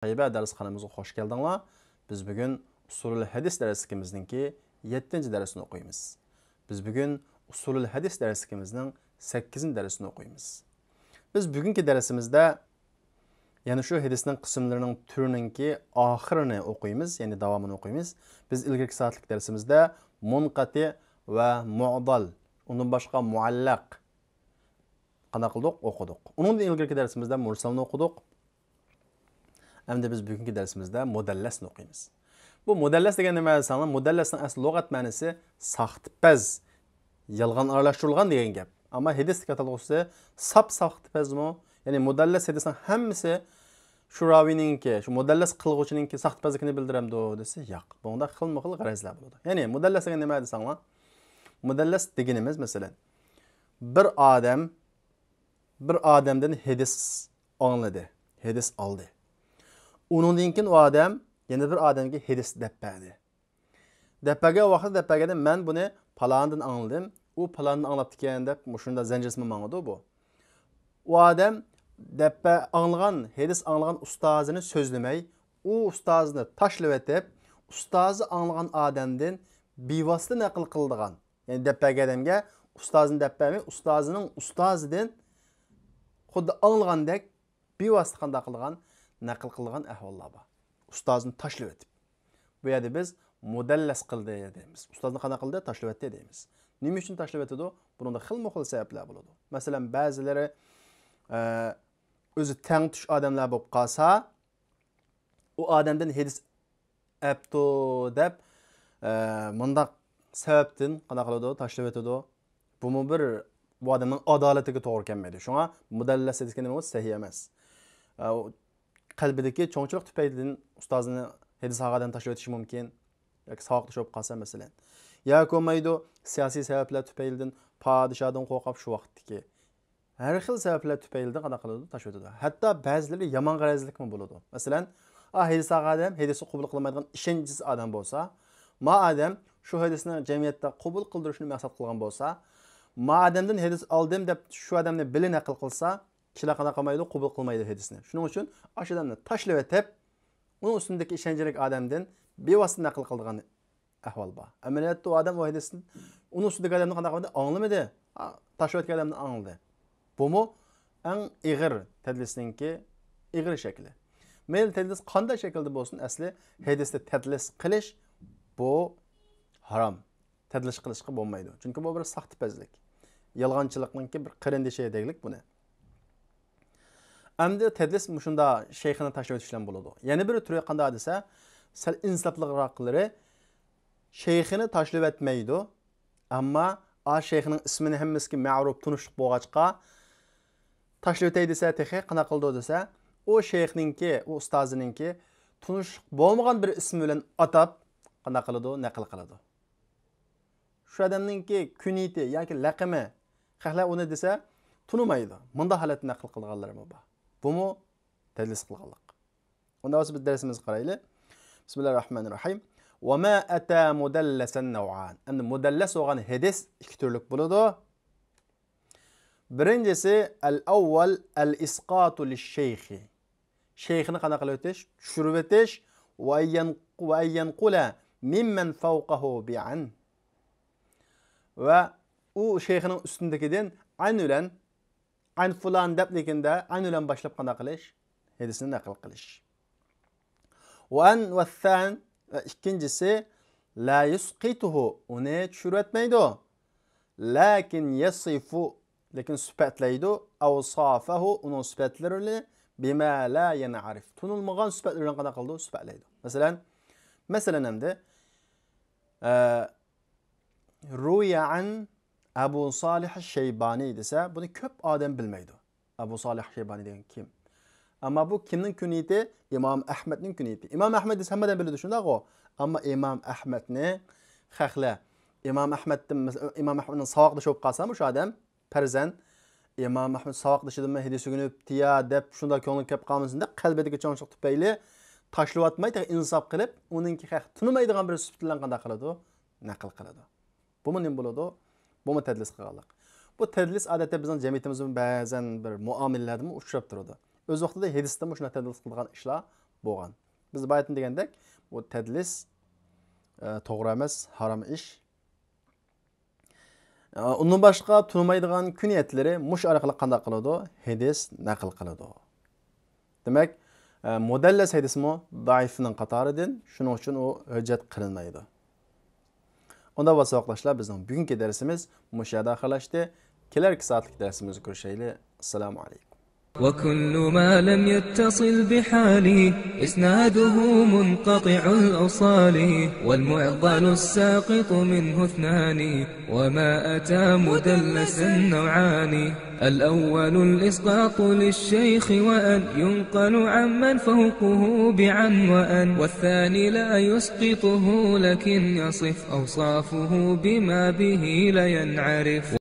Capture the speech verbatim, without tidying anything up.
مەرھەبا، دەرسخانىمىزغا خوش كەلدىڭلار. بىز بۈگۈن ئۇسۇلۇل ھەدىس دەرسلىكىمىزنىڭكى يەتتىنچى دەرسىنى ئوقۇيمىز. بىز بۈگۈن ئۇسۇلۇل ھەدىس دەرسلىكىمىزنىڭ سەككىزىنچى دەرسىنى ئوقۇيمىز. بىز بۈگۈنكى دەرسىمىزدە يەنە شۇ ھەدىسنىڭ قىسىملىرىنىڭ تۈرىنىڭكى ئاخىرىنى ئوقۇيمىز، يەنى داۋامىنى ئوقۇيمىز. بىز ئىلگىرىكى سائەتلىك دەرسىمىزدە مۇنقەتىئ ۋە مۇئدەل، ئۇندىن باشقا مۇئەللەق قانداق قىلدۇق؟ ئوقۇدۇق. ئۇنىڭدىن ئىلگىرىكى دەرسىمىزدە مۇرسەلنى ئوقۇدۇق. ئەمدى بىز بۈگۈنكى دەرسىمىزدە مۇدەللەسنى ئوقۇيمىز. بۇ مۇدەللەس دېگەن نېمە دېسەڭلار، مۇدەللەسنىڭ ئەسلى لۇغەت مەنىسى ساختىپەز، يالغان ئارىلاشتۇرۇلغان دېگەن گەپ. ئەمما ھەدىستىكى ئاتالغۇسى ساپ ساختىپەزمۇ؟ يەنى مۇدەللەس ھەدىسنىڭ ھەممىسى شۇ راۋىنىڭكى، شۇ مۇدەللەس قىلغۇچىنىڭكى ساختىپەزلىكىنى بىلدۈرەمدۇ دېسە، ياق. بۇنىڭدا خىلمۇ خىل غەرەزلەر بولىدۇ. يەنى مۇدەللەس دېگەن نېمە دېسەڭلار، مۇدەللەس دېگىنىمىز، مەسىلەن، بىر ئادەم بىر ئادەمدىن ھەدىس ئاڭلىدى، ھەدىس ئالدى. ئۇنىڭدىن كېيىن ئۇ ئادەم يەنە بىر ئادەمگە ھەدىس دەپ بەردى. دەپ بەرگەن ۋاقىتتا، دەپ بەرگەندە، مەن بۇنى پالاندىن ئاڭلىدىم، ئۇ پالاندىن ئاڭلاپتىكەن دەپ مۇشۇنداق زەنجىرسىمان ماڭىدۇ بۇ. ئۇ ئادەم دەپ بە-، ئاڭلىغان، ھەدىس ئاڭلىغان ئۇستازىنى سۆزلىمەي، ئۇ ئۇستازىنى تاشلىۋېتىپ، ئۇستازى ئاڭلىغان ئادەمدىن بىۋاسىتە نەقىل قىلىدىغان، يەنى دەپ بەرگەن ئادەمگە ئۇستازىنى دەپ بەرمەي، ئۇستازىنىڭ ئۇستازىدىن خۇددى ئاڭلىغاندەك بىۋاسىتە قانداق قىلىدىغان، نەقىل قىلىدىغان ئەھۋاللار بار. ئۇستازىنى تاشلىۋېتىپ. بۇ يەردە بىز مۇدەللەس قىلدى دەيمىز. ئۇستازنى قانداق قىلدى؟ تاشلىۋەتتى دەيمىز. نېمە ئۈچۈن تاشلىۋېتىدۇ؟ بۇنىڭدا خىلمۇ خىل سەۋەبلەر بولىدۇ. مەسىلەن، بەزىلىرى، ئە، ئۆزى تەڭتۇش ئادەملەر بولۇپ قالسا، ئۇ ئادەمدىن ھەدىس ئەپتۇ دەپ، ئە، مۇنداق سەۋەبتىن قانداق قىلىدۇ؟ تاشلىۋېتىدۇ. بۇمۇ بىر بۇ ئادەمنىڭ ئادالىتىگە توغرا كەلمەيدۇ. شۇڭا مۇدەللەس ھەدىس دېگەن نېمە؟ سەھىھ ئەمەس. ئە، ئۇ قەلبىدىكى چوڭچىلىق تۈپەيلىدىن ئۇستازىنى، ھەدىس ئالغان ئادەمنى تاشلىۋېتىشى مۇمكىن. ياكى ساۋاقداش بولۇپ قالسا، مەسىلەن. ياكى بولمايدۇ، سىياسىي سەۋەبلەر تۈپەيلىدىن پادىشادىن قورقۇپ شۇ ۋاقىتتىكى ھەر خىل سەۋەبلەر تۈپەيلىدىن قانداق قىلىدۇ؟ تاشلىۋېتىدۇ. ھەتتا بەزىلىرى يامان غەرەزلىكمۇ بولىدۇ. مەسىلەن، ئا، ھەدىس ئالغان ئادەم ھەدىسنى قوبۇل قىلمايدىغان ئىشەنچسىز ئادەم بولسا، ما ئادەم شۇ ھەدىسنى جەمئىيەتتە قوبۇل قىلدۇرۇشنى مەقسەت قىلغان بولسا، ما ئادەمدىن ھەدىس ئالدىم دەپ شۇ ئادەمنى بىللە نەقىل قىلسا، كىشىلەر قانداق قىلمايدۇ؟ قوبۇل قىلمايدۇ ھەدىسنى. شۇنىڭ ئۈچۈن ئاشۇ ئادەمنى تاشلىۋېتىپ، ئۇنىڭ ئۈستۈندىكى ئىشەنچلىك ئادەمدىن بىۋاسىتە نەقىل قىلىدىغان ئەھۋال بار. ئەمەلىيەتتە ئۇ ئادەم ئۇ ھەدىسنى، ئۇنىڭ ئۈستىدىكى ئادەمنى قانداق قىلدى؟ ئاڭلىمىدى. ھا، تاشلىۋەتكەن ئادەمنى ئاڭلىدى. بۇمۇ ئەڭ ئېغىر تەدلىسنىڭكى ئېغىر شەكلى. مەيلى تەدلىس قانداق شەكىلدە بولسۇن، ئەسلى ھەدىستە تەدلىس قىلىش بۇ ھارام. تەدلىس قىلىشقا بولمايدۇ. چۈنكى بۇ بىر ساختىپەزلىك. يالغانچىلىقنىڭكى بىر قېرىندىشى دەيلىك بۇنى. ئەمدى تەدلىس مۇشۇنداق شەيخىنى تاشلىۋېتىش بىلەن بولىدۇ. يەنە بىر تۈرى قانداق دېسە، سەل ئىنساپلىقراقلىرى شەيخىنى تاشلىۋەتمەيدۇ. ئەمما ئا شەيخنىڭ ئىسمىنى ھەممىسىگە مەرۇپ، تونۇشلۇق بولغاچقا، تاشلىۋېتەي دېسە تېخى قانداق قىلىدۇ دېسە، ئۇ شەيخنىڭكى، ئۇ ئۇستازىنىڭكى تونۇشلۇق بولمىغان بىر ئىسمى بىلەن ئاتاپ قانداق قىلىدۇ؟ نەقىل قىلىدۇ. شۇ ئادەمنىڭكى كۈنىيىتى ياكى لەقىمى، خەقلەر ئۇنى دېسە تونۇمايدۇ. مۇنداق ھالەتتە نەقىل قىلىدىغانلىرىمۇ بار. بۇمۇ تەدلىس قىلغانلىق. ئۇنداق بولسا بىز دەرسىمىزگە قارايلى. بىسمىللاھىررەھمانىررەھىم. وما أتى مدلسا نوعان. ئەمدى مۇدەللەس بولغان ھەدىس ئىككى تۈرلۈك بولىدۇ. بىرىنچىسى، الأول الإسقاط للشيخ. شەيخنى قانداق قىلىۋېتىش؟ چۈشۈرۈۋېتىش. وأن ين-، وأن ينقل ممن فوقه بعن. ۋە ئۇ شەيخنىڭ ئۈستۈندىكىدىن ئەن بىلەن، ئەن فۇلان دەپ، لېكىندە ئەن بىلەن باشلاپ قانداق قىلىش؟ ھەدىسنى نەقىل قىلىش. وأن، والثاني، ۋە ئىككىنچىسى، لا يسقطه، ئۇنى چۈشۈرۈۋەتمەيدۇ. لكن يصف، لېكىن سۈپەتلەيدۇ، أوصافه، ئۇنىڭ سۈپەتلىرىنى، بما لا ينعرف، تونۇلمىغان سۈپەتلىرىنى قانداق قىلىدۇ؟ سۈپەتلەيدۇ. مەسىلەن، مەسىلەن ئەمدى، ئە، روي عن أبو صالح الشيباني دېسە، بۇنى كۆپ ئادەم بىلمەيدۇ. ئەبۇ سالىھ شەيبانى دېگەن كىم؟ ئەمما بۇ كىمنىڭ كۈنىيىتى؟ ئىمام ئەھمەدنىڭ كۈنىيىتى. ئىمام ئەھمەد دېسە ھەممە ئادەم بىلىدۇ، شۇنداقغۇ؟ ئەمما ئىمام ئەھمەدنى خەقلەر، ئىمام ئەھمەدتىن، مەسىلەن، ئىمام ئەھمەدنىڭ ساۋاقدىشى بولۇپ قالسا، مۇشۇ ئادەم پەرزەنت، ئىمام ئەھمەد ساۋاقدىشىدىنمۇ ھەدىس ئۆگىنىپتۇ يا دەپ شۇنداق كۆڭلىگە كەپ قالمىسۇن دەپ، قەلبىدىكى چوڭچىلىق تۈپەيلى تاشلىۋاتماي، تېخى ئىنساپ قىلىپ، ئۇنىڭكى خەق تونۇمايدىغان بىر سۈپىتى بىلەن قانداق قىلىدۇ؟ نەقىل قىلىدۇ. بۇمۇ نېمە بولىدۇ؟ بۇمۇ تەدلىس قىلغانلىق. بۇ تەدلىس ئادەتتە بىزنىڭ جەمئىيىتىمىزدە بەزەن بىر مۇئامىلىلەردىمۇ ئۇچراپ تۇرىدۇ. ئۆز ۋاقتىدا ھەدىستىمۇ شۇنداق تەدلىس قىلىدىغان ئىشلار بولغان. بىز بايىتىن دېگەندەك، بۇ تەدلىس، ئە، توغرا ئەمەس، ھارام ئىش. ئە، ئۇندىن باشقا تونۇمايدىغان كۈنىيەتلىرى مۇشۇ ئارقىلىق قانداق قىلىدۇ؟ ھەدىس نەقىل قىلىدۇ. دېمەك، ئە، مۇدەللەس ھەدىسمۇ زەئىفنىڭ قاتارىدىن، شۇنىڭ ئۈچۈن ئۇ ھۆججەت قىلىنمايدۇ. ئۇنداق بولسا، ساۋاقداشلار، بىزنىڭ بۈگۈنكى دەرسىمىز مۇشۇ يەردە ئاخىرلاشتى. كېلەركى سائەتلىك دەرسىمىزدە كۆرۈشەيلى. ئەسسالامۇ ئەلەيكۇم. وكل ما لم يتصل بحالي إسناده منقطع الأوصال، والمعضل الساقط منه اثنان، وما أتى مدلسا نوعان. الأول الإسقاط للشيخ وأن ينقل عمن فوقه بعن وأن، والثاني لا يسقطه لكن يصف أوصافه بما به لينعرف.